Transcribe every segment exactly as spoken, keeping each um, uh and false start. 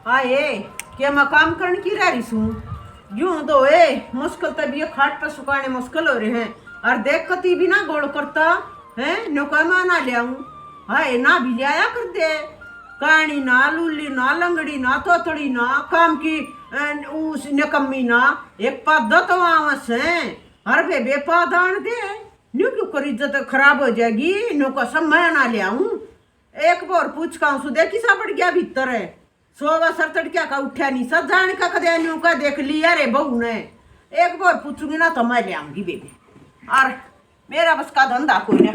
हाय, के मैं काम करण की रह रही सूं? यूं तो ए मुश्किल तै भी ये खाट पे सुखाने मुश्किल हो रहे हैं। और देख कती भी ना गोल करता है, न्यू का मैं ना ले आऊं। हाय, ना भी ले आया कर दे। कानी ना, लूली ना, लंगड़ी ना, तोतड़ी ना, काम की अ, उस निकम्मी ना, एक पादा तो आवे से। हर बेबे पाद आन दे। न्यू क्यों कर इज्जत खराब हो जाएगी? न्यू का सब मैं ना ले आऊं। एक बार पूछ का सूं, देखी सा पड़ गया भीतर है। सो बसर तड़किया का उठा नहीं सा, जान का कदे न्यू का देख लिया रे बहू ने। एक बार पूछूंगी ना तो मैं ले आऊंगी बेबे। और मेरा बस का धंधा कोई ना।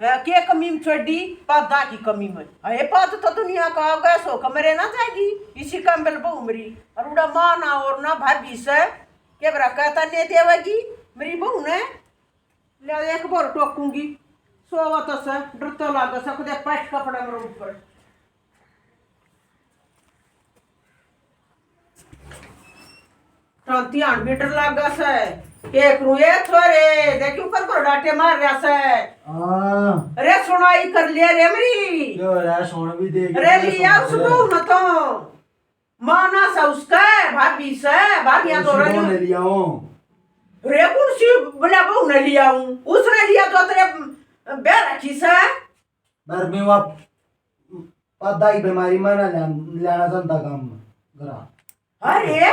ए, के कमी में छोड़ी? पादा की कमी में। अरे पाद तो दुनिया का गैस हो कमरे ना जाएगी। इसी काम बल बहू मरी। और उड़ा माँ ना और ना भाभी से के बरा कहता ने देवेगी मेरी बहू ने। ले एक बार टोकूंगी। सोवा तो से डर तो लागे से, खुदे पैंट कपड़ा मेरे ऊपर। शांति आन भी डर लागा से। के करूं ए छोरे, देख ऊपर पर डांटे मार रहा से। हाँ। अरे सुनाई कर लिया रे मेरी। यो रे सुन भी देख अरे लिया। सुन उस बहू ने तो माना से उसका, भाभी से, भाभियां तो रही ले लिया हूं। रे कौन सी बोला बहू ने लिया हूं, उसने लिया तो तेरे बह रखी से। पर मैं वो पादा की बीमारी में ना लेना चाहता काम करा। अरे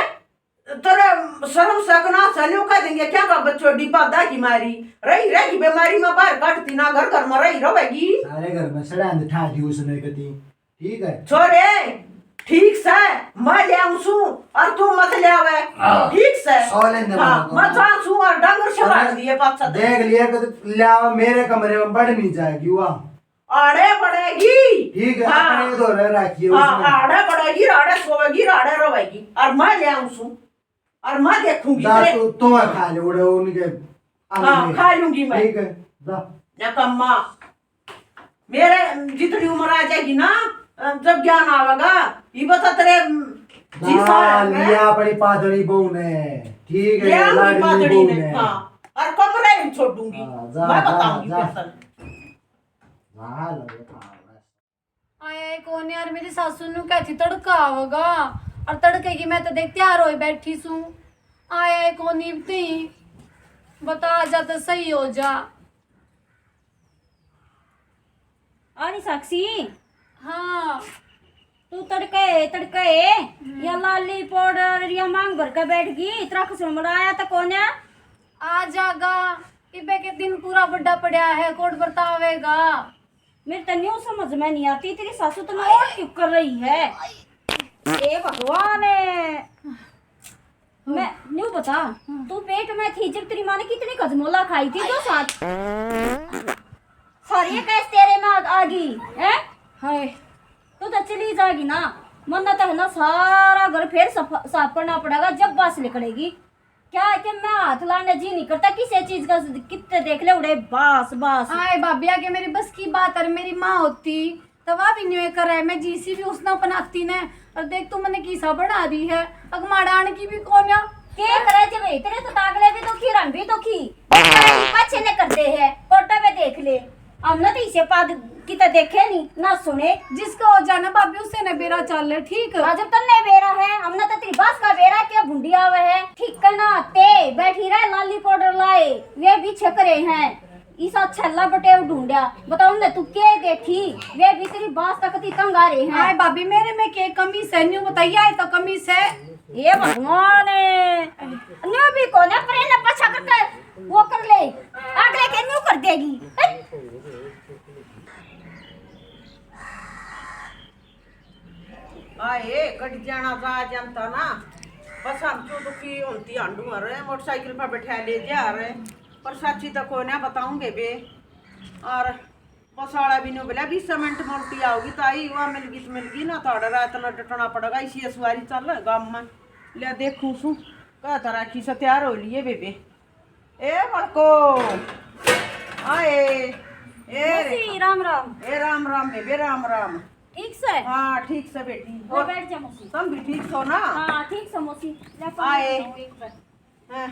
तेरे शर्म सकना सन्यू कह देंगे क्या का बच्चों डी पादा की मारी रही रहेगी बीमारी में बाहर काटती ना घर घर में रही रहेगी। सारे घर में सड़ा ठा दी उसने कती। ठीक है छोरे, ठीक से मैं ले आऊं सू और तू मत ले आवे। हाँ। ठीक से सौ लेने हाँ, वाला तो मैं जा सू और डंगर संभाल दिए पाछा देख लिया कि ले आवे मेरे कमरे में बढ़ नहीं जाएगी वहाँ। आड़े पड़ेगी। ठीक है हाँ। अपने तो रह रखी है हाँ, उसमें। आड़े पड़ेगी, राड़े सोवेगी, राड़े रोवेगी और मैं ले आऊं सू और मैं देखूंगी जा तेरे। तू तो खा ले उड़े उनके हाँ, खा लूंगी मैं। ठीक है जा। ना कम्मा मेरे जितनी उम्र आ जाएगी ना, जब ज्ञान आवेगा, ये बता तेरे जी साहब ने लिया अपनी पादड़ी बहू ने। ठीक है लाडली पादड़ी ने। हाँ। और कमरे में छोड़ूंगी हाँ, मैं बताऊंगी। आया है कौन यार? मेरी सासू नु कहती तड़का आवेगा, और तड़के की मैं तो देख तैयार होई बैठी सूं। आया है कौन इबती? बता जा तो सही हो जा। अरे साक्षी। हाँ। तू तड़के तड़के या लाली पाउडर या मांग भर के बैठ गई। इतना कुछ मड़ाया तो कोन्या। आ जागा। इबे के दिन पूरा बड़ा पड़ा है, कोड बरतावेगा। मेरे तो न्यू समझ में नहीं आती, तेरी सासू तो और क्यों कर रही है। ए भगवान। मैं न्यू बता, तू पेट में थी जब तेरी माँ ने कितनी गजमोला खाई थी तो साथ सारी कैस तेरे में आ गई है। हाय। तू तो चली जाएगी ना, मन्ना तो है ना सारा घर फिर साफ करना पड़ेगा जब बास निकलेगी। क्या है कि मैं हाथ लाने जी नहीं करता किसी चीज का। कितने देख ले उड़े बास बास। हाय भाभी आगे मेरी बस की बात है। मेरी माँ होती तो वह भी न्यू करे। मैं जीसी भी उसने अपनाती ने। और देख तू मने किसा बना रही है। अगमाड़ा आने की भी कौन है? के करे जे भाई तेरे तो तागले भी दुखी रम भी दुखी। पाछे ने कर दे है फोटो पे देख ले। हमने तो इसे पाद किते देखे नहीं ना सुने। जिसका हो जाना भाभी उसे ने बेरा चाल ले ठीक। आज तन्ने बेरा है हमने तो तेरी बास का बेरा क्या भुंडी आवे है। ठीक करना ते बैठी रह लाली पाउडर लाए वे भी छकरे हैं। इसा छल्ला बटेव ढूंढया। बताओ ना तू के देखी? वे भी तेरी बास तक ती तंग आ रहे हैं। हाय भाभी मेरे में के कमी से न्यू बताइए आए तो कमी से। ये भगवान। न्यू भी कोने पर ना पछा करके वो कर ले। अगले के न्यू कर देगी। आए गट जाना जा जानता ना। बस हम क्यों दुखी होती हांडू हर मोटरसाइकिल पर बैठा ले जा रहे। पर साची तो कोई ना बताऊंगे बे। और बस वाला भी न्यू बोला बीस मिनट मोटी आओगी ताई वहाँ मिल गई तो मिल गई ना थोड़ा रात ना डटना पड़ेगा इसी असवारी चल गाम में। ले देखूं सू कह तरह की से तैयार हो लिए बेबे। ए बड़को आए। ए रे। मौसी, राम राम। ए राम राम बेबे, राम राम। ठीक से? हाँ, ठीक से बेटी। ले और बैठ जा मौसी। तुम भी ठीक सो ना? हाँ, ठीक से मौसी। ले पानी आए। पीता हूँ एक बार। हाँ।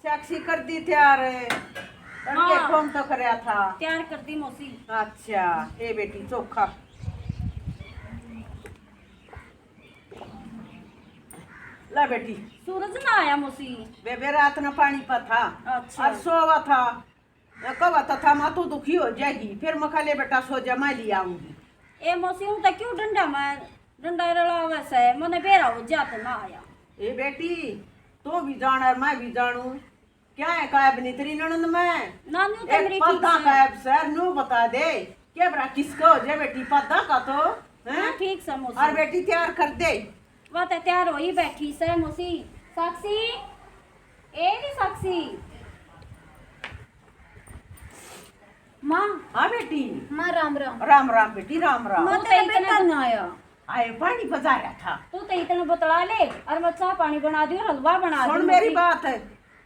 साक्षी कर दी तैयार। करके हाँ। फोन तो करया था। तैयार कर दी मौसी। अच्छा, ए बेटी चोखा। ला बेटी। सूरज ना आया मौसी? बेबे, रात ना पानी पर था। अच्छा। और सोवा था। मैं कहा तो था, माँ तू दुखी हो जाएगी, फिर मैं कहा, ले बेटा, सो जा, मैं ले आऊंगी। ए मौसी, हूँ तो क्यों डंडा में, डंडा रलावे से, मने बेरा हो जा तो ना आया। ए बेटी, तू भी जान और मैं भी जानू, क्या है कायब नहीं तेरी ननद में? नानू तो एक मेरी ठीक पता से। कायब सर, न्यू बता दे, क्या बरा किसका हो जाए बेटी, पता का तो, हैं? हाँ, ठीक से मौसी। और बेटी तैयार कर दे। वो तो तैयार हो ही बैठी से मौसी। साक्षी, ए रे साक्षी। माँ। हाँ बेटी। माँ, राम राम। राम राम बेटी, राम राम। माँ, वो तो तेरा इतना बेटा ना आया। आए, पानी पजा रहा था। तू तो इतना बतला ले, और मैं चाय पानी बना दूँ, हलवा बना दूँ। सुन मेरी बात,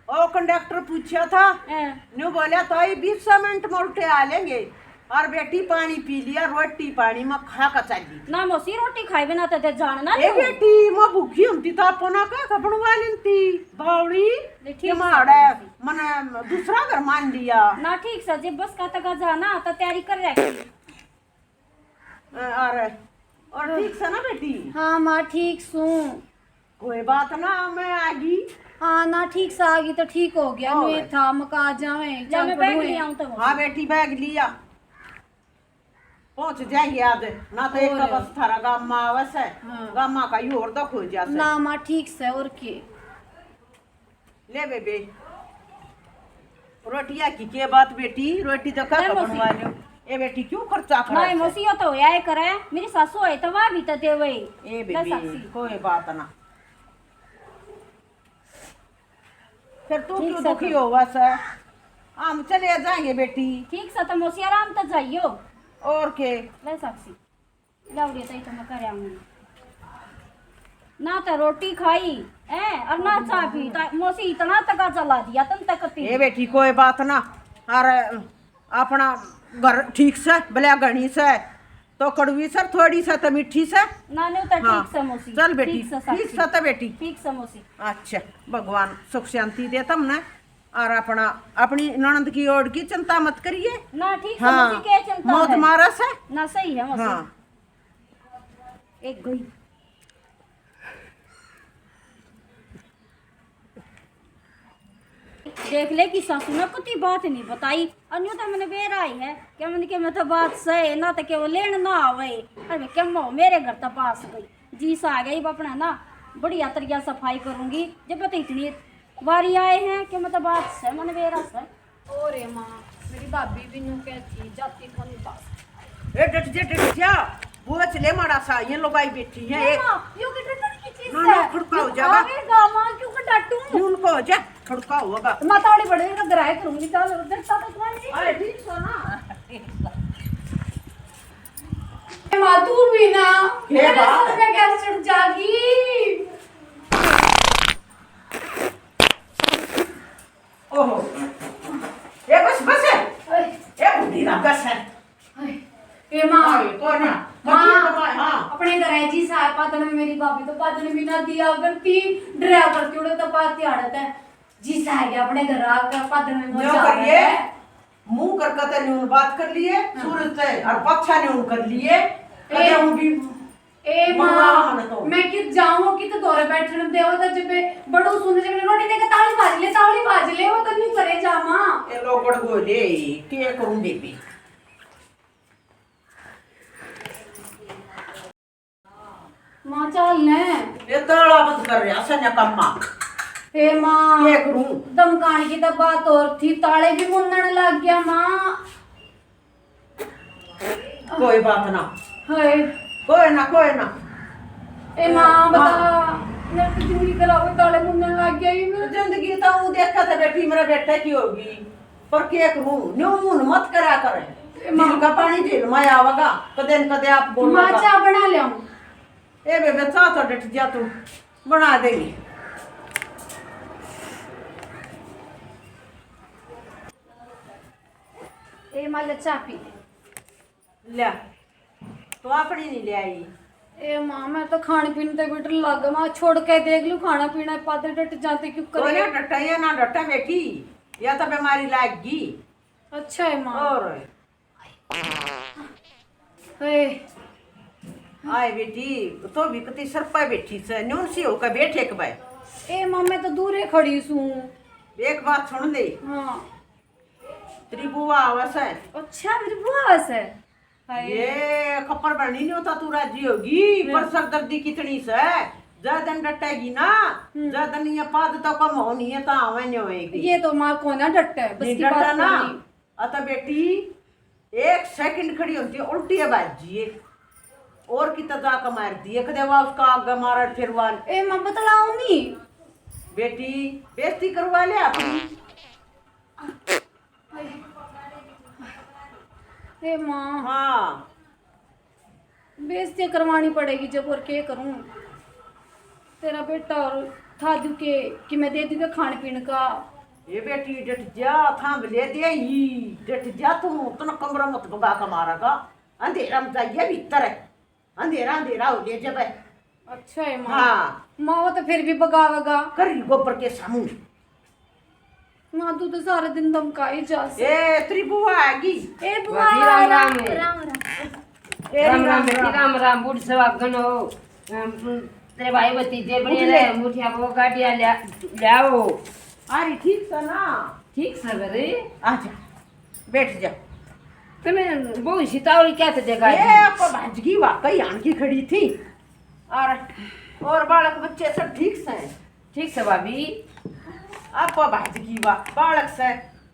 ओ कंडक्टर पूछा था, हैं। न्यू बोला, ताई, बीस मिनट में उल्टे आ लेंगे। और बेटी पानी पी लिया, रोटी पानी मैं खा के चली। ना मौसी, रोटी खाए बिना तो ते जान ना ए तू। बेटी, मैं भूखी होती तो अपना का बनवा लेती, बावड़ी। ले, ठीक के से माड़ा, मौसी। मने दूसरा घर मान लिया। ना ठीक से, जब बस का तका जाना तो तैयारी कर रखी। अ, और, और ठीक से ना बेटी? हाँ माँ, ठीक सूं। कोई बात ना, मैं आ गई। हाँ ना, ठीक से आ गई तो ठीक हो गया। और? न्यू था, मका जावे, जा, मैं बैग ले आऊं तो। हाँ बेटी, बैग लिया, पहुंच जाएंगे आज। ना तो एक और? बस थारा गामा आवे से, हाँ। गामा का ही और दुख हो जा से। ना माँ, ठीक से, और के। ले बेबे, रोटिया की के बात बेटी, रोटी तो का ले मौसी। बनवा लो। ए बेटी, क्यों खर्चा करे नहीं से? मौसी, यो तो होया है करे, मेरी सासू है तो वह भी तो देवे। ए ले बेबे, साक्षी। कोई बात ना। फिर तू ठीक क्यों से दुखी तो। होवा से? हम चले जाएंगे बेटी। ठीक से तो मौसी, आराम तो जाइयो। और के? ले साक्षी। लावड़िया ताई तो मैं कर आऊंगी। ना तो रोटी खाई, हैं, और ना चाय पी। ता-, मौसी इतना तका चला दिया, तन तक पी। ए बेटी, कोई बात ना। और अपना घर ठीक से, भले घणी से, तो कड़वी सर, थोड़ी से तो मीठी से। ना, नहीं तो हाँ। ठीक से मौसी। चल बेटी, ठीक से साक्षी। ठीक से तो बेटी। ठीक से मौसी। अच्छा, भगवान सुख शांति दे तुमने। और अपना, अपनी ननद की ओर की चिंता मत करिए। ना, ठीक से हाँ। मौसी, के चिंता मौत है? मारा से। ना, सही है मौसी। हाँ। एक गई। देख ले कि सासू ने कती बात नहीं बताई, और न्यू तो मैंने बेरा आई है कि मैंने के मैं तो बात सहे ना, तो के वो लेन ना आवे। अरे क्या मो मेरे घर तो पास गई, जी सा आ गई अपना ना, बढ़िया तरिया सफाई करूंगी। जब तो इतनी बारी आए हैं कि मैं तो बात सहे, मैंने बेरा सहे। ओ रे माँ, मेरी भाभी भी न्यू कहती, जाती कोनी बात। ए, डट जा, डट जा। वो चले माड़ा सा, ये लुगाई बैठी है। ए माँ, यो के डटन की चीज ना, है। ना, खड़का हो जाएगा। आवेगा माँ, क्यों के डांटू? यूं को हो जा, खड़का होगा। माता वाली बड़े का डराए करूंगी, चल, डरता तो कोनी। अरे, ठीक सो ना। ए माँ, तू भी ना। हे मेरे बा। सर पे गैस चढ़ जागी। ओहो। ए बस, बस है। ओए। ए बुढ़ी ना बस है। ओए। ए माँ। ओए, तो ना। माँ, कभी तो माँ, हाँ। अपने घर है जी साहब पादन में मेरी भाभी तो पादन भी ना दिया करती, डरा करती, उड़े तो पाती आड़त है। जी साहब के अपने घर आकर पादन में न्यो मजा आ करिए। रहा है। मुंह करके तो न्यून बात कर लिए, हाँ। सूरज से, और पाछा न्यून कर लिए। ए। अरे वो भी ए माँ, माँ, हम तो। मैं कित जाऊँ, कित तोरे बैठण देवो तो जब बड़ू सुन जब रोटी देके ताली बाज ले, ताली बाज ले, वो तो नहीं करे जा माँ। ए लो बड़ गोले, के करूँ बेबी? माँ चाल ने। ये ताला बंद कर रहा, सन्या कम्मा। ए माँ, के करूँ? धमकान की तो बात और थी, ताले भी मुन्नण लग गया माँ। कोई बात ना। हाय। कोई ना, कोई ना। ए माँ, हाँ। बता, मेरी तो जिंदगी खराब हुई, ताले मुन्नन लग गया ये मेरा। जिंदगी तो वो देखा था बेटी, मेरा बेटा की होगी, पर के करूँ, न्यू मुन मत करा करे। ए माँ। झील का पानी झील में आवेगा, कदे न कदे आप बोलेगा। माँ, चाय बना ले। ए बेबे, चाय तो डट जा तू, बना देगी। ए माँ, ले चाय पी। ले, तो अपनी नहीं ले आई। ए माँ, मैं तो खाने पीने ते भी डर लागे। माँ, छोड़ के देख लूँ, खाना पीना पाते डट जाते क्यों करे? कोई ना डटा या ना डटा बेटी, या तो बीमारी लाग गई। अच्छा है माँ। और? हे। आए बेटी, तो भी कति सर पे बैठी से, न्यून सी होकर बैठ एक बार। ए माँ, मैं तो दूर ही खड़ी सूं। एक बात सुन ले। हाँ। तेरी बुआ आवे से। अच्छा, मेरी बुआ आवे से। हाय। ये खप्पर भरनी नहीं होता, तू राजी होगी, हाँ। पर सरदर्दी कितनी से, ज्यादा डटेगी ना, हम्म। ज्यादा नहीं है, पाद तो कम होनी है, तो आवे नहीं होएगी। ये तो माँ को ना डटे, बस नहीं की बात डटा ना। नहीं। अतः बेटी, एक सेकंड खड़ी होती है, उल्टी है बाजी ये। और कितना जाकर मार दी, एक देवा उसका आगे मारा, फिर वार। ए माँ, बतलाओ नहीं। बेटी, बेइज्जती करवा ले अपनी। ए माँ। हाँ। बेइज्जती करवानी पड़ेगी जब, और के करूं? तेरा बेटा और था दुके कि मैं दे दूंगा खान पीन का। ये बेटी, डट जा, थाम ले दे ही, डट जा तू, तन कमरा मत भगा के मारेगा। अंधेरा में जाइए भीतर है, अंधेरा अंधेरा हो ले जब। अच्छा है माँ। हाँ। माँ, वो तो फिर भी बगावेगा। कर ही गोबर के सामू। माँ, तू तो सारे दिन धमकाई जा से। ए, तेरी बुआ आ गई। ए बुआ, भाभी, राम राम। राम राम। तेरी राम राम राम बेटी, राम। राम राम, बूढ़ सुहागन हो। अम, तेरे भाई भतीजे बने उठ ले। रहे, मुठिया को गाड़िया ले, ले आओ। अरे ठीक से ना? ठीक से रे। अच्छा, बैठ जा। तने बहुत सितावली क्या थे जगह ए, दी? आपको भाजगी वाकई आन की खड़ी थी। और, और बालक बच्चे सब ठीक से? ठीक से भाभी। आपको भाजगी वा-, बालक से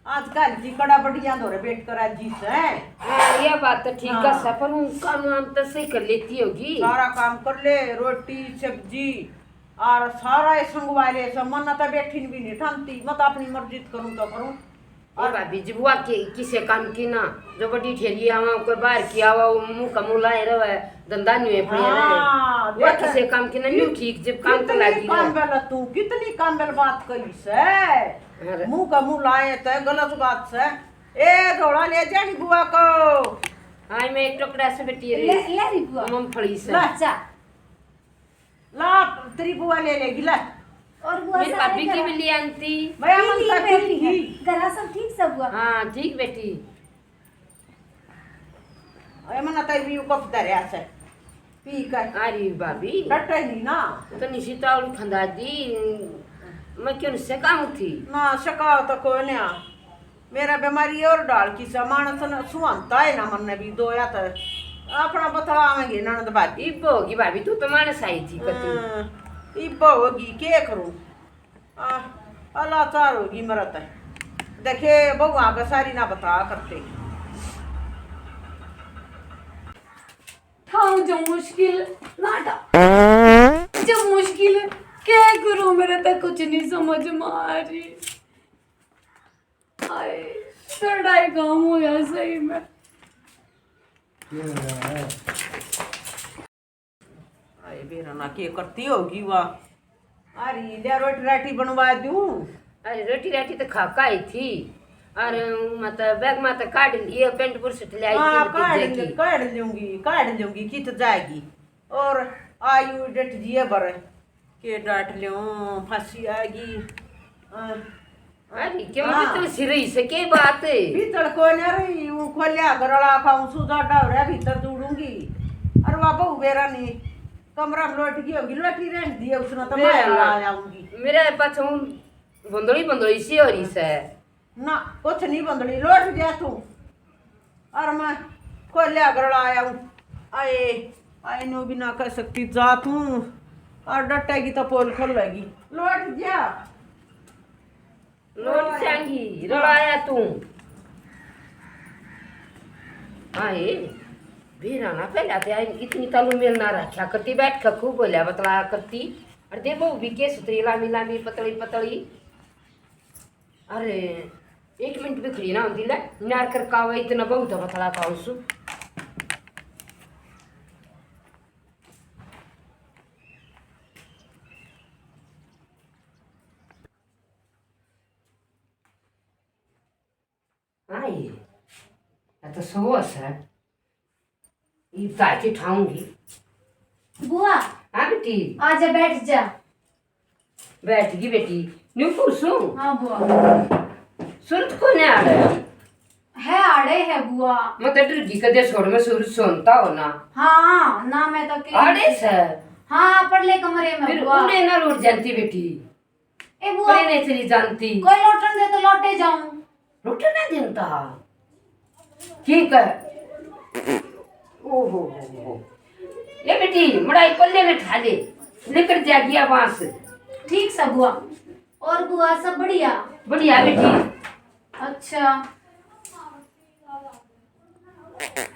आजकल की कड़ा बढ़िया धोरे बैठ कर राजी से। हाँ, ये बात तो ठीक है, हाँ। सफर हूँ, काम वाम तो सही कर लेती होगी। सारा काम कर ले, रोटी, सब्जी, और सारा ये संगवा ले से। मन तो बैठी भी नहीं ठानती, मैं तो अपनी मर्जी तो करूँ तो करूँ। ए भाभी जी, बुआ के किसे काम की ना, जो बड़ी ठेली आवा, कोई बाहर की आवा, वो मुंह का मुंह लाए रहे, धंधा नहीं है, पड़े रहे। हाँ, वो देख, किसे काम की ना, न्यू ठीक, जब काम तो कितनी लागी रहे। कामल तू, कितनी कामल बात कही से। अरे। मुंह का मुंह लाए तो गलत बात से। ए, झोला ले जानी बुआ को। हाँ, मैं एक टुकड़ा से बेटी रे। ले, ले रही बुआ। मूंगफली से। ला। अच्छा। ला, तेरी बुआ ले लेगी, ला। और बुआ मेरी सारे भाभी की घरा भी ले आंती। मैं पी अमन ली, का पी पी ली। ली। घरा सब ठीक सब हुआ? हाँ, ठीक बेटी। ए, मना तई भी कप धरया से। पी कर। अरे भाभी। डटे नहीं ना। तो निशिता और खंदा दी, मैं क्यों सकाऊं थी? ना, सकाओ तो कोई ना। मेरा बीमारी और डाल की सा, मानस न सुहानता है ना, मन ने भी दोया तो अपना बतलावेंगे ननद भाभी। इब्बो होगी भाभी, तू तो मानस आई थी कती। हाँ, इब्बो होगी, के करूं? आ, अलाचार होगी मरत। देखे, बहुआ के सारी ना बता करते। ठाऊं जो मुश्किल, नाटा जो मुश्किल, के करूं, मेरे तो कुछ नहीं समझ में आ रही। हाय, सड़ाई काम होया सही में। हाय, बेरा ना के करती होगी वा। अरे, ले रोटी राटी बनवा दूं। अरे, रोटी राटी तो खा का आई थी। अरे, मतलब, बैग में तो काट लिए, पेंट बुरशट ले आई हाँ, थी, काट भतीजे ले-, की। काट लूंगी, काट लूंगी, कित जाएगी। और आयु डट जिए बर। के डांट ल्यो, फांसी आएगी। हाँ। अरे, क्यों हाँ। भीतर सी रही से, के बात है? भीतर को ना रही, वो खोलिया गरला खाऊं, सुधा डावरा भीतर दौड़ूंगी। अरे, वा बहू बेरा नहीं, कमरा में लौट गई होगी, लौट ही रहने दिए, उसने तो मैं ला आऊंगी। मेरे पाछू बंदोली, बंदोली सी हो रही से। ना, कुछ नहीं बंदड़ी, लौट जा तू। और मैं खोलिया गरला आया हूँ। आए, आए नो भी ना कह सकती, जा तू। और डटेगी तो पोल खोलेगी। लौट जा। लौट जाएंगी, रलाया तू। आए, बेरा ना पहला ते आई, इतनी तालू मेल ना रखा करती, बैठ के खूब बोलिया बतलाया करती। और दे बहू भी के सुतरी, लामी लामी, पतली पतली। अरे, एक मिनट भी खड़ी ना होती ले, नार कर कावे इतना बहुत है, बतला का उसु। आई, ये तो सो है। इब ताकि ठाऊंगी। बुआ। हाँ बेटी। आजा, बैठ जा। बैठ गई बेटी। न्यू पूछूं? हाँ बुआ। सूरत को नहीं आ रहा? है, आड़े है बुआ। मैं तो डर गई कदे छोड़ में सुर सुनता हो ना। हाँ, ना मैं तो के आड़े से। हाँ, पड़ले कमरे में फिर बुआ। उड़े ना लौट जाती बेटी। ए बुआ। पड़े नहीं चली जानती। कोई लौटन दे तो लौटे जाऊं। लौटन ना देता। ठीक है। ओहो हो हो। ये बेटी, मड़ाई पल्ले में ठा ले। लेकर जा गया बांस। ठीक सा बुआ। और बुआ सब बढ़िया? बढ़िया बेटी। अच्छा।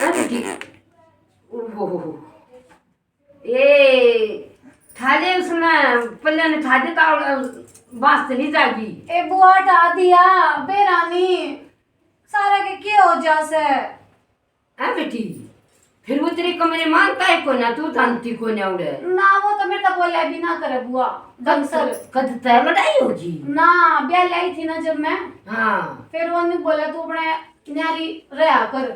हाँ बेटी। ओहो हो हो। ए, ठा ले उसने, पल्ले ने ठा दे तो बांस तो नहीं जागी। ए बुआ, ठा दिया, बेरानी, सारा के के हो जा से? हाँ बेटी, फिर वो तेरे कमरे मानता है कोना, तू जानती कोना उड़े। ना, वो तो मेरे तो बोला भी ना करे बुआ, कद, गंगसर। कद तय लड़ाई होगी? ना, ब्याह लाई थी ना जब मैं। हाँ। फिर वो नहीं बोला, तू अपने न्यारी रहा कर।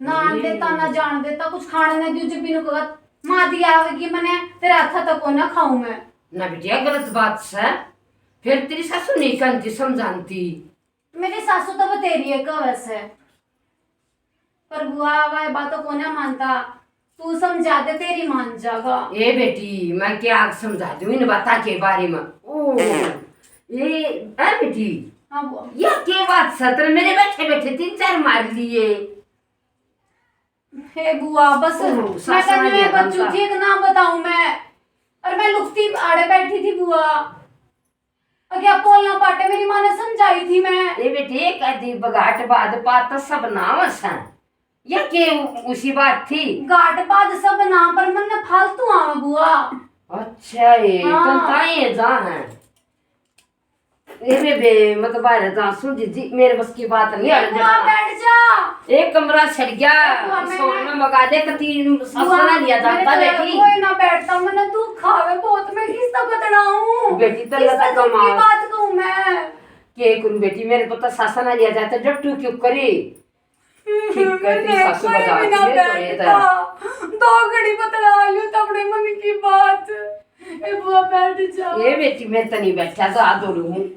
ना आन देता, ना जान देता, कुछ खाने ना दियो। जब बिनु कहत, माँ दी आवेगी मने, तेरे हाथा तक को ना खाऊं मैं। ना बिटिया, गलत बात से। फिर तेरी सासू नहीं कहती, समझाती। मेरी सासू तो बतेरी है, कहवे से। पर बुआ, वह बात को ना मानता। तू समझा दे, तेरी मान जागा। ए बेटी, मैं क्या समझा दूं इन बातां के बारे में? ओ, ये, ए बेटी, हाँ बुआ। यह के बात से? तेरे मेरे बैठे बैठे तीन चार मार लिए। हे बुआ, बस ओहो, मैं सासू तन्ने ने बच्चू था। ठीक ना बताऊं मैं। और मैं लुकती आड़े बैठी थी बुआ। अग्या पोल ना पाटे, मेरी माँ ने समझाई थी मैं। ए बेटी, कदी बघाट बाध पात सब ना वसा। या के उसी बात थी? घाट बाध सब ना, पर मन फालतू आवे बुआ। अच्छा, ये हाँ। तो ताई है जा है। ए बेबे, मैं तो बाहर जा सूं जी, जी, मेरे बस की बात नहीं है। ए बुआ, बैठ जा। एक कमरा सड़ गया, ए बुआ, मैं सोना मंगा दे, कती बुआ, सासू ना लिया जाता मेरे बेटी। कोई ना बैठता, मैंने दुख खावे बहुत, मैं किसका बतलाऊं? बेटी, तल्ला किसका तक दुख की कमा। बात कहूं मैं? के करूं बेटी, मेरे को तो सासू ना लिया जाता, जब तू क्यों करे? ठीक कर दी सासू बता, मेरे को ये तो। दो घड़ी बतला लूं तो अपने मन की बात। ए बुआ, बैठ जा। ए बेटी, मैं तो नहीं बैठा, तो आ दौड़ू हूँ।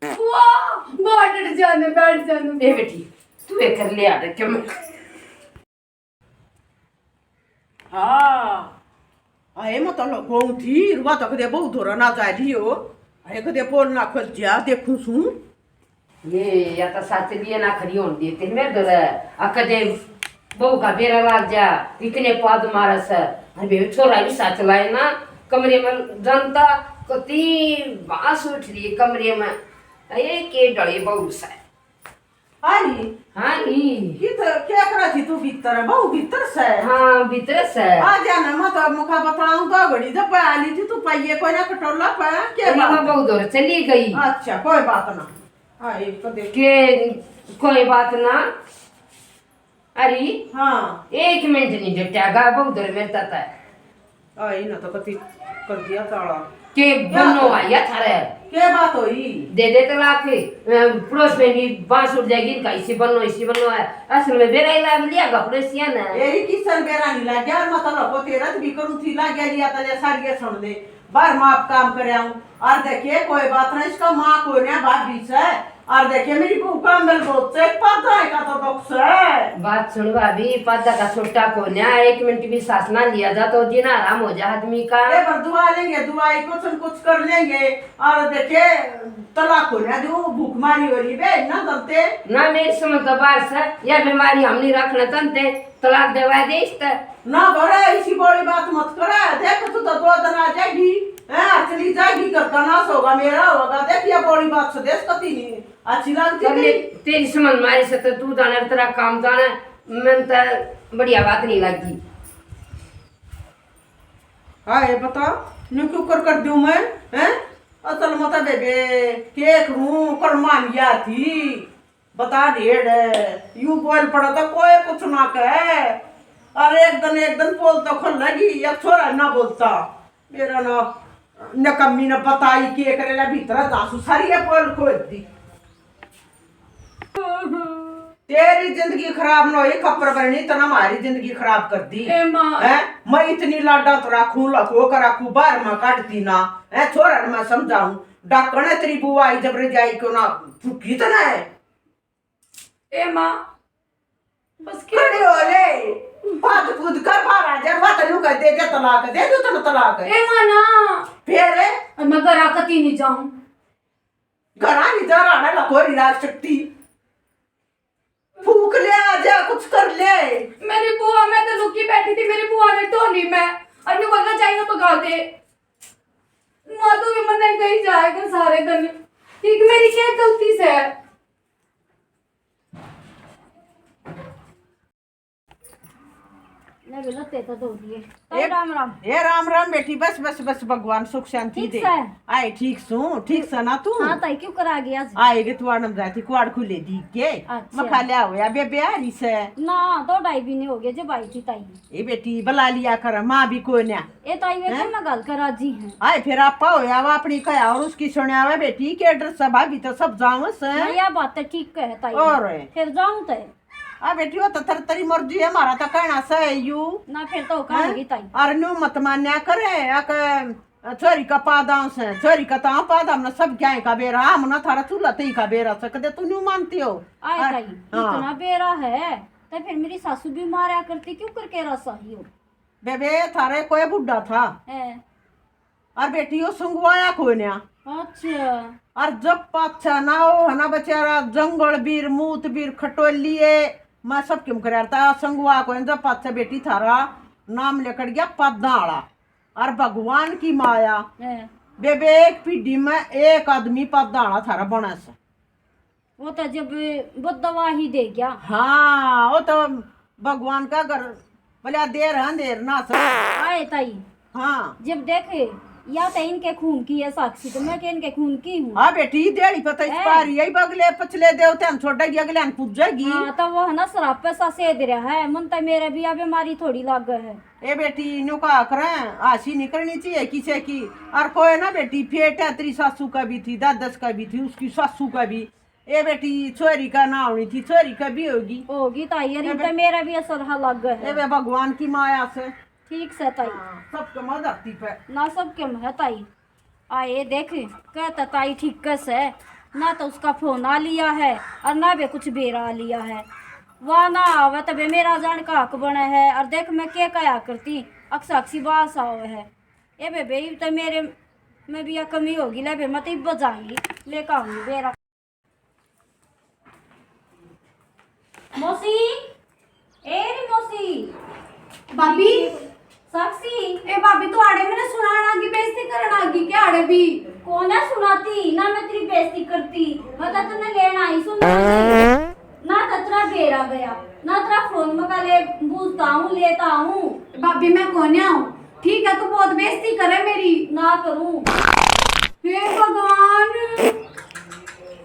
बुआ, बैठ जाने, बैठ जाने। ए बेटी, तू ये कर ले, आ रखे मैं। हाँ, आए मतलब गऊ थी, रुआ तो कदे बहु धोरा ना जा लियो। आए कदे पोल ना खोल जा, देखूं सूं। ये या तो सच लिए ना खड़ी होन देते मेरे धोरे। आ कदे बहू का बेरा लाग जा, इतने पाद मारा से। अरे बे, छोरा भी साथ लाए ना, कमरे में जानता, कती बांस उठ रही कमरे में। ये के डले बहू से। हाँ नी। हाँ नी। की तो क्या करा थी तू भीतर है? बहू भीतर से। हाँ, भीतर से। आ जाना, मैं तो मुखा बतलाऊं तो बड़ी जब आ ली थी तू पाइए कोई ना कटोला पे, के अरे, बात? मैं बहू धोरे चली गई। अच्छा, कोई बात ना। हाँ, एक तो देख। के कोई बात ना। अरे, हाँ। एक मिनट नहीं जट्यागा, बहुत देर मेरे तक है। आई ना तो कति कर दिया ताला। के क्या? बनो आया थारे? के बात होई? दे दे तलाक। अ, पड़ोस में भी बांस उड़ जाएगी इनका, इसी बनो, इसी बनो है। असल में बेरा ही लाग लिया गा पड़ोसिया ने। यही किसन बेरा नहीं लाग गया, मतलब को तेरा भी करूँ थी, लाग गया लिया तले सारी ये सुन ले। बार माप काम करे आऊं। और देखे, कोई बात ना, इसका माँ को ना भाभी से। और देखे, मेरी बहू का मिल बहुत से, पादा का तो दुख से। बात सुन भाभी, पादा का छोटा को ना, एक मिनट भी सांस ना लिया जा तो जीना हराम हो जा आदमी का। ए, पर दुआ लेंगे, दुआई कुछ न कुछ कर लेंगे। और देखे, तलाक हो ना जो भूख मारी हो रही बे, ना करते। ना, मेरी समझ तो बाहर से, या बीमारी हम नहीं रखना चाहते, तलाक देवा दे इस तरह। ना भरे, इसी बड़ी बात मत करे। देख, तू तो दो दिन आ जाएगी, हैं, चली जाएगी, घर का नाश होगा, मेरा होगा। देख, ये बड़ी बात से देश कती नहीं अच्छी लगती कर ले, नहीं। तेरी समझ मारे से तो तू जाने, तेरा काम जाने, मैं तो बढ़िया बात नहीं लगी। हाँ, ये बता, न्यू क्यों कर कर दूं मैं, हैं? असल में तो बेबे, के करूं, कल मान गया थी। बता डेढ़ है, यू बोल पड़ा तो कोई कुछ ना कहे। और एक दिन, एक दिन पोल तो खोल लगी, एक छोरा ना बोलता। मेरा ना नकम्मी ने बताई के करे ले भीतर दासू सारी ये पोल खोल दी। तेरी जिंदगी खराब ना हुई, खप्पर बरनी, तना हमारी जिंदगी खराब कर दी। ए माँ। हैं? मैं इतनी लाडा तो राखूं, लखो कर राखूं, बाहर में काटती ना। हैं? छोरा ने मैं समझाऊं, डाकण है तेरी बुआ आई जब रजाई को ना फूकी तना है। ए माँ, बस के खड़ी हो ले, बात कूद कर बाहर आ जा, बात न्यू कर दे, दे तलाक, दे दो तने तलाक। ए माना। फिर? मैं घर आकती नहीं जाऊं। घरा नहीं जा रहा ना, कोई नहीं रह सकती। फूक ले, आ जा, कुछ कर ले। मेरी बुआ, मैं तो लुकी बैठी थी, मेरी बुआ ने ढोली में, और न्यू बोलना चाहिए, भगा दे। माँ तो भी मन्ने गई जाएगा सारे दिन। ठीक, मेरी क्या गलती से? ले बेलो, ते तो धो दिए। ताई, ए, राम राम। ए, राम राम बेटी, बस, बस, बस, भगवान सुख शांति ठीक दे। सै? आए, ठीक सूं, ठीक सै ना तू? हाँ ताई, क्यों करा गई आज? आए गे तू आनंद रहती, कुआड़ खुले दी के। अच्छा। मखा लिया होया, बेबे आ रही सै। ना, दो ढाई महीने हो गए जब आई थी ताई। ए बेटी, बुला लिया कर, माँ भी कोई ना। ए ताई, वे हैं? क्यों मैं गल कर राजी हूँ। आए, फिर आपा होया वा अपनी कहा और उसकी सुनया वा बेटी, के डर से भाभी तो सब जाऊँ से। हाँ, यह बात तो ठीक कहे ताई। और? फिर जाऊँ तो। आ बेटी, वो तो तेरी, तेरी मर्जी है, हमारा तो कहना सै यू। ना, फिर तो हैं? कहूंगी ताई। और न्यू मत मान्या करे, अक छोरी का पादाम से, छोरी का तो पादाम ना, सब क्या का बेरा, हम ना थारा चूल्हा तई का बेरा सकते, तू न्यू मानती हो। आए और ताई, हाँ। इतना बेरा है, तो फिर मेरी सासू भी मारा करती, क्यों करके रसा ही हो? बेबे, थारे कोई बुढ़ा था। हैं। और बेटी, यो संगवाया कोन्या। अच्छा। और जब पाछा ना हो, है ना बेचारा, जंगल बीर, मूत बीर, खटोलिए, मैं सब क्यों कर था, संगवा को जब पाछा बेटी थारा नाम लेकर गया पादा आला। और भगवान की माया। हैं। बेबे, एक पीढ़ी में एक आदमी पादा आला थारा बना से। वो तो जब बदवा ही दे गया। हाँ, वो तो भगवान का घर, बोले, "आ देर है, अंधेर ना सै।" आए ताई। हाँ। जब देखे, या तो इनके खून की है साक्षी, तो मैं के इनके खून की हूँ। हाँ बेटी, देड़ी पता इस हैं? पार यही बगले पछले देवते हम छोड़ेगी, अगले हम पूजेगी। हाँ, तो वो है ना, शराब पे सा सेध रहा है, मन तो मेरे भी आ बीमारी थोड़ी लाग है। ए बेटी, न्यू कहा करें, आशी नहीं करनी चाहिए किसी की। और कोई ना बेटी, फेट है, तेरी सासू का भी थी, दादस का भी थी, उसकी सासू का भी। ए बेटी, छोरी का ना होनी थी, छोरी का भी होगी। होगी ताई, अरे ए बे-, तो मेरा भी असर हा लग है। ए बे, भगवान की माया से। ठीक से ताई। हाँ, सबके माँ धरती पे। ना सबके में है ताई। आए देख, कहता ताई ठीक से, ना तो उसका फोन आ लिया है और ना भी कुछ बेरा आ लिया है। वह ना आवे तबे मेरा जान का हक बने है। और देख मैं के कहा करती, अक्सा अक्सी बास आवे है। ए बे, बे, तो मेरे में भी यह कमी होगी। ले बे, मैं तो इब्बा जाऊंगी, लेकर आऊंगी बेरा। मौसी, ए रे मौसी। भाभी। साक्षी। ए भाभी, तू आड़े मैंने सुनाना की बेइज्जती करना की क्या आड़े भी? कौन है सुनाती? ना मैं तेरी बेइज्जती करती, मैं तो तन्ने लेना आई सुन। ना तो तेरा बेरा गया, ना तेरा फोन मका ले, बूझता हूँ, लेता हूँ। भाभी, मैं कौन आऊँ? ठीक है, तू बहुत बेइज्जती करे मेरी। ना करूँ। हे भगवान,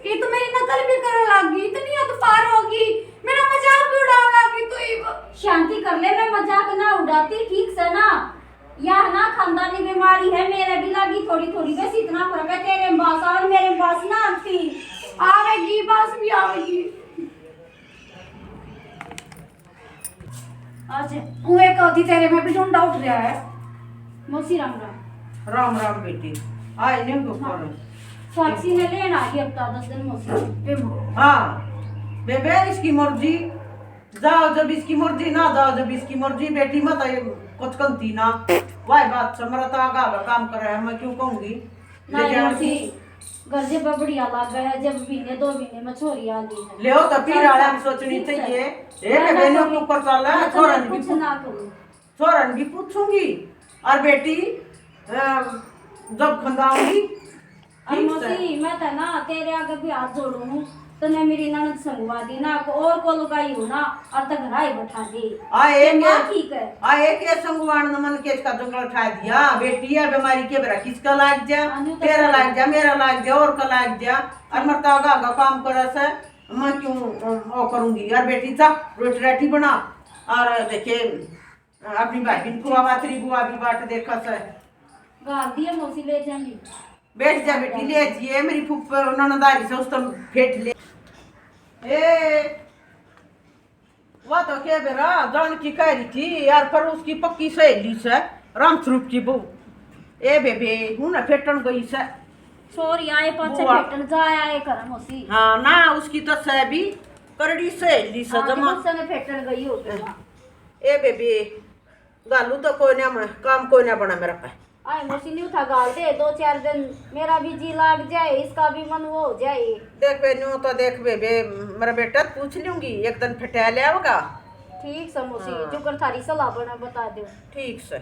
ये तो मेरी नकल भी करने लग गई, इतनी हद पार होगी, मेरा मजाक भी उड़ाने लग गई तू इब। शांति कर ले, मैं मजाक ना उड़ाती, ठीक से ना? या ना खानदानी बीमारी है, मेरे भी लगी थोड़ी थोड़ी, बस इतना फर्क है, तेरे में बास और मेरे में बास ना आती। आवेगी, बास भी आवेगी। आज उहे कहती तेरे में भी झुंडा उठ रहा है। मौसी राम राम। राम राम बेटी। आए ने ऊपर। साक्षी ने लेना आ गई हफ्ता दस दिन मौसी। ए माँ। हाँ। बेबे इसकी मर्जी। जाओ जब इसकी मर्जी, ना जाओ जब इसकी मर्जी। बेटी मत आए कुछ कमती ना। वाह बात समरता आगा आगा काम करे है, मैं क्यों कहूंगी? ना ले जान मौसी। की। घर जे पे बढ़िया लागे है, जब महीने दो महीने में छोरी आ गई है। ले तो पीर आला की सोचनी चाहिए। ए ना, ना, बेनो के ऊपर चाला है, छोरन भी कुछ ना करूँ। छोरन भी पूछूंगी। और बेटी, अ, जब खंदाऊंगी, और ठीक से। मौसी, मैं तो ना तेरे आगे भी हाथ जोड़ू हूँ, तने मेरी ननद संगवा दी ना, को और को लुगाई हो ना, और तो घर आई बैठा दे। आ एक, माँ ठीक है। आ एक ये संगवान ने मन के इसका जंगल ठा दिया। बेटी है, बीमारी के बेरा किसका लाग जा, हाँ, न्यू तो तेरा लाग जा, मेरा लाग जा, और का लाग जा। और मरता आगा आगा काम करे से, मैं क्यों, अ, वो करूंगी? यार बेटी, जा, रोटी राटी बना। और देखे, अ, अपनी भाभी को आवा, तेरी बुआ भी बाट देखा से। गाल दिए मौसी ले जाएंगी। बैठ जा बेटी, ले जिए, मेरी फूफ ननद आ रही से, उस तुम फेंट ले। ए, वह तो के बेरा जान की कह रही थी यार, पर उसकी पक्की सहेली से, रामस्वरूप की बहू। ए बेबे, हूं ना फेटन गई से। छोरी आए पाछे बुआ। फेटन जा आए कर मौसी। हाँ ना, उसकी तो सह भी करड़ी सहेली से हाँ, जमा। गुस्से में फेटन गई होगी। ए बेबी, गालू तो कोई ना, मैं काम कोई ना बना मेरा पे। आए मौसी न्यू था गाल दे दो चार दिन, मेरा भी जी लाग जाए, इसका भी मन वो हो जाए। देख बे, न्यू तो देख बे, बे, मेरा बेटा पूछ लूंगी, एक दिन फटा ले आओगा। ठीक से मौसी, हाँ। जुकर थारी सलाह बना बता दो। ठीक से।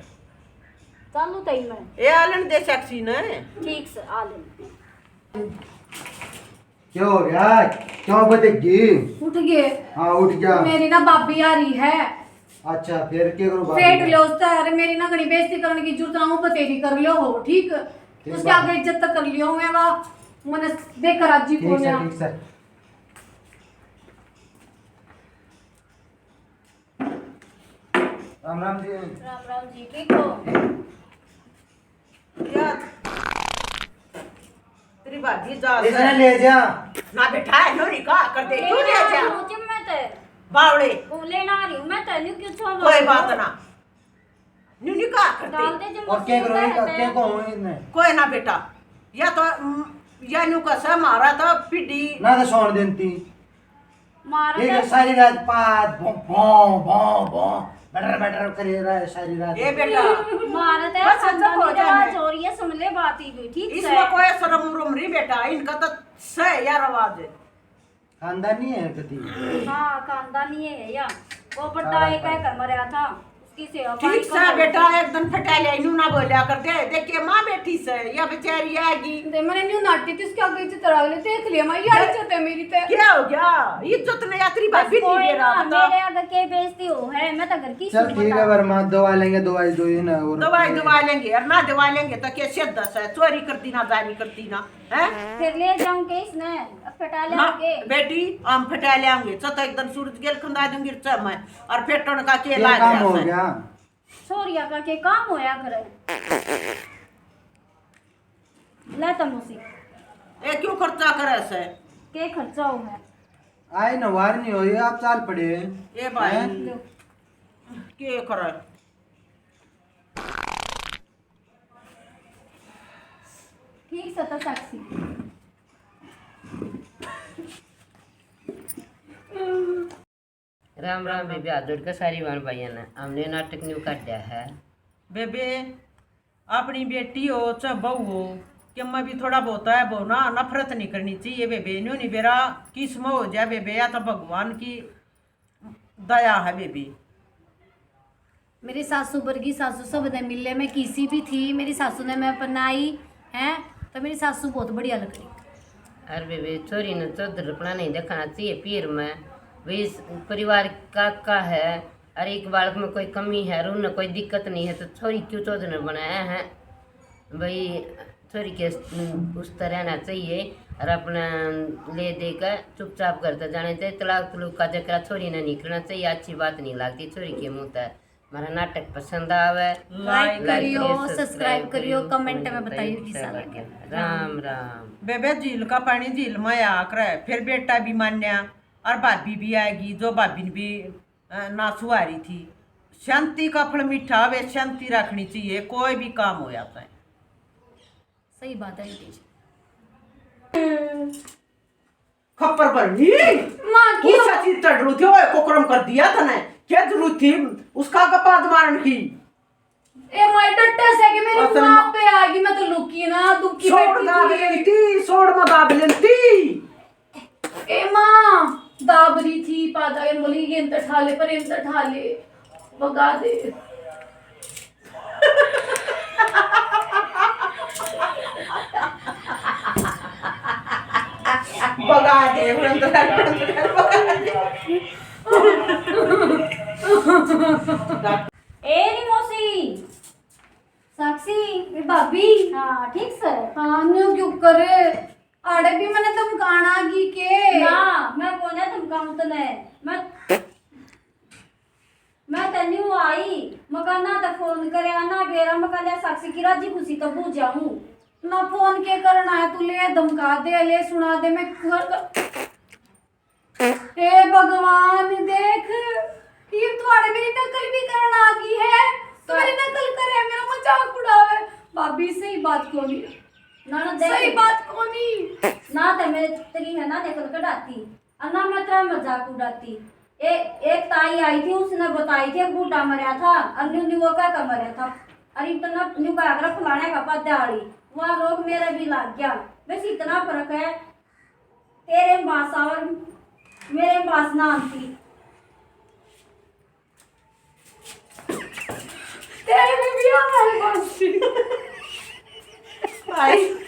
चालू तई मैं। ए आलन दे साक्षी ने। ठीक से, आलन। क्या हो गया? क्यों बदक गई? उठ गए। हाँ, उठ गया। मेरी ना भाभी आ रही है। अच्छा, फिर क्या करूँ भाभी? फेट लो उससे, अरे मेरी ना घणी बेइज्जती करने की जरूरत ना हो, बतेरी कर लो हो, ठीक? ठीक उसके बात। आगे इज्जत तो कर लियो मैं, वा मैंने देखकर राजी ठीक कौन से, है। ठीक से। राम राम जी। राम राम जी, ठीक हो? यार, तेरी भाभी जा इसने से। ले जा। ना बेटा, है न्यू नहीं कहा कर दे, क्यों ले जा? हूँ जिम में ते। बावड़े। वो लेना आ रही हूँ मैं ते, न्यू क्यों छोड़ कोई बात ना। न्यू नहीं कहा कर दे। डाल दे जिम और में क्या सूट करो, है क्या ते। कहो इन्हें? कोई ना बेटा, या तो, हम्म, या न्यू कसा मारा तो पीढ़ी। ना तो सोन देती। मारा ये तो जो सारी रात पाद भों, भों, भों, भों, बटर, बटर करे रहा है सारी रात। ए बेटा, मारा तो बस, अच्छा, खानदानी हो जाए। रिवाज हो रही है, सुन ले बात ही भी, ठीक इसमें से। कोई शर्म उर्म नहीं बेटा, इनका तो सह या रवाज है। खानदानी है कदी। हाँ, खानदानी है या। वो बड़ा हाँ, एक हाँ। है घर मरया था। ठीक से बेटा, एक दिन फटा ले, इनू ना बोल्या कर दे। देख के माँ बैठी से, या बेचारी आएगी। ते मैंने न्यू नाटी थी, उसके आगे इज्जत रख ले, देख लिया माँ, ये इज्जत है मेरी ते। क्या हो गया? इज्जत ने यात्री भाभी नहीं दे रहा, बता। मेरे आगे के बेइज्जती हो है, मैं तो घर की चल ठीक है, पर माँ दवा लेंगे, दवाई दो ही ना, और दवाई दवा लेंगे, और ना दवा लेंगे तो क्या सिद्ध है, चोरी करती ना, जानी करती ना। हैं? फिर ले जाऊंगे इसने, अब फटा ना, लेंगे। बेटी, हम फटा लेंगे। च तो एकदम सूरज गेल खंदा दूंगी च मैं। और फेटन का के लाग काम हो गया? छोरिया का के काम होया करे। ले तमोसी। ए क्यों खर्चा करे से? के खर्चा हो है? आए न वार नहीं हो, ये आप चाल पड़े। ए भाई, हैं? लो। के करे? ठीक से तो साक्षी। राम राम बेबे, हाथ जोड़ के सारी बहन भाइयों ने, हमने नाटक न्यू काटा है। बेबे, अपनी बेटी हो चाहे बहू हो, कि मैं भी थोड़ा बहुत है वो ना नफरत नहीं करनी चाहिए बेबे। न्यू नहीं बेरा किस्म हो जाए बेबे, या तो भगवान की दया है बेबे। मेरी सासू बरगी सासू सब ने मिले, मैं किसी भी थी, मेरी सासू ने मैं अपनाई है, तो मेरी सासू बहुत बढ़िया लग रही। अरे बेबे, छोरी ने चौधरपना नहीं दिखाना चाहिए पीर में। भाई, इस परिवार का, का है, और एक बालक में कोई कमी है, और उन्हें कोई दिक्कत नहीं है, तो छोरी क्यों चौधर बनाया है? भाई, छोरी के उस तरह रहना चाहिए और अपना ले दे के चुपचाप घर तक जाना चाहिए। तलाक तलूक का चक्कर छोरी ने नहीं करना चाहिए, अच्छी बात नहीं लगती छोरी के मुंह तक। हमारा नाटक पसंद आवे, like करियो, subscribe करियो, comment में बताइयो कैसा लगे। राम राम। बेबे, झील का पानी झील में आया करे, फिर बेटा भी मान्या और भाभी भी आएगी, जो भाभी ने भी अ, ना सुहारी थी। शांति का फल मीठा आवे, शांति रखनी चाहिए, कोई भी काम हो जाता है। सही बात है आंटी जी। खप्पर पर नहीं। माँ, क्यों? उस चीज तड़ रही थी, ओए, कोकरम कर दिया तने। क्या जरूरत थी उसका गपाद मारन की? ए माय, डट्टे से कि मेरी असल माँ पे आ गई, मैं तो लुकी ना, दुखी सोड़ बैठी दाब थी। लेती, सोड़ में दाब लेती। ए माँ, दाब रही थी, पादा ये बोली, ये अंतर ठा ले, पर ये अंतर ठा ले, भगा दे। भगा दे, उड़न तो भगा दे। ए री मौसी। साक्षी, ए भाभी। हाँ, ठीक से? हाँ, न्यू क्यों करे? आड़े भी मने धमकाना की के? ना, मैं कोने धमकाऊं तने। मैं, मैं ते न्यू आई, मका ना ते फोन करे, ना बेरा, मका ले साक्षी की राजी खुशी तो बुझ जाऊं। ना फोन के करना है, तू ले धमका दे, ले सुना दे, मैं कर, कर, हे भगवान, देख, ये तो आड़े मेरी नकल भी करन आ गई है। तो मेरी नकल करे, मेरा मजाक उड़ावे। भाभी, सही बात कोनी। ना, ना, देख। सही बात कोनी। ना, तो मैं तेरी है ना, नकल कढ़ाती। अन्ना मैं तेरा मजाक उड़ाती। ए, एक ताई आई थी, उसने बताई थी, एक बूढ़ा मरया था, और न्यू न्यू वो कह के मरया था। और इतना न्यू कहा कर फलाने का पद्या आली, वहाँ रोग मेरे भी लग गया। बस इतना फर्क है, तेरे में बास और मेरे में बास ना आती। तेरे में भी आ रहा है बास। भाई।